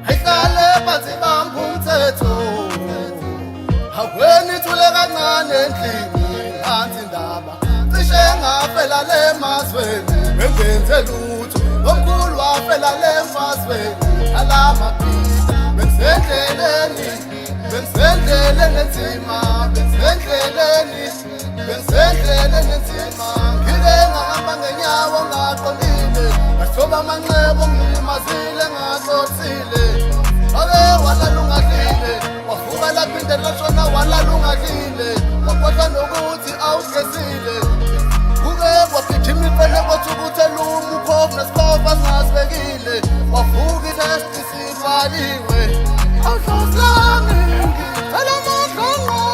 Ayihlale phansi bamba umthetho. Haweni thule kancane endlini nansi indaba. Cishe ngafela le mazweni bengenze lutho. Omkhulu wafela le mfazweni alamaphisa. Bengisendleleni, bengisendleleni enzima, bengisendleleni, bengisendleleni enzima. Ngike ngahamba ngenyawo ngaqondile, ngathoba amanxeba ngilimazile ngaxoxile. Ake walala ungadlile, wavuka laphinde lashona walala ungadlile, wakhohlwa nokuthi awugezile. Kuke kwagijima imfene kwathukuthela umukhovu nesikhova singasibekile, wavuka i-test sibhaliwe.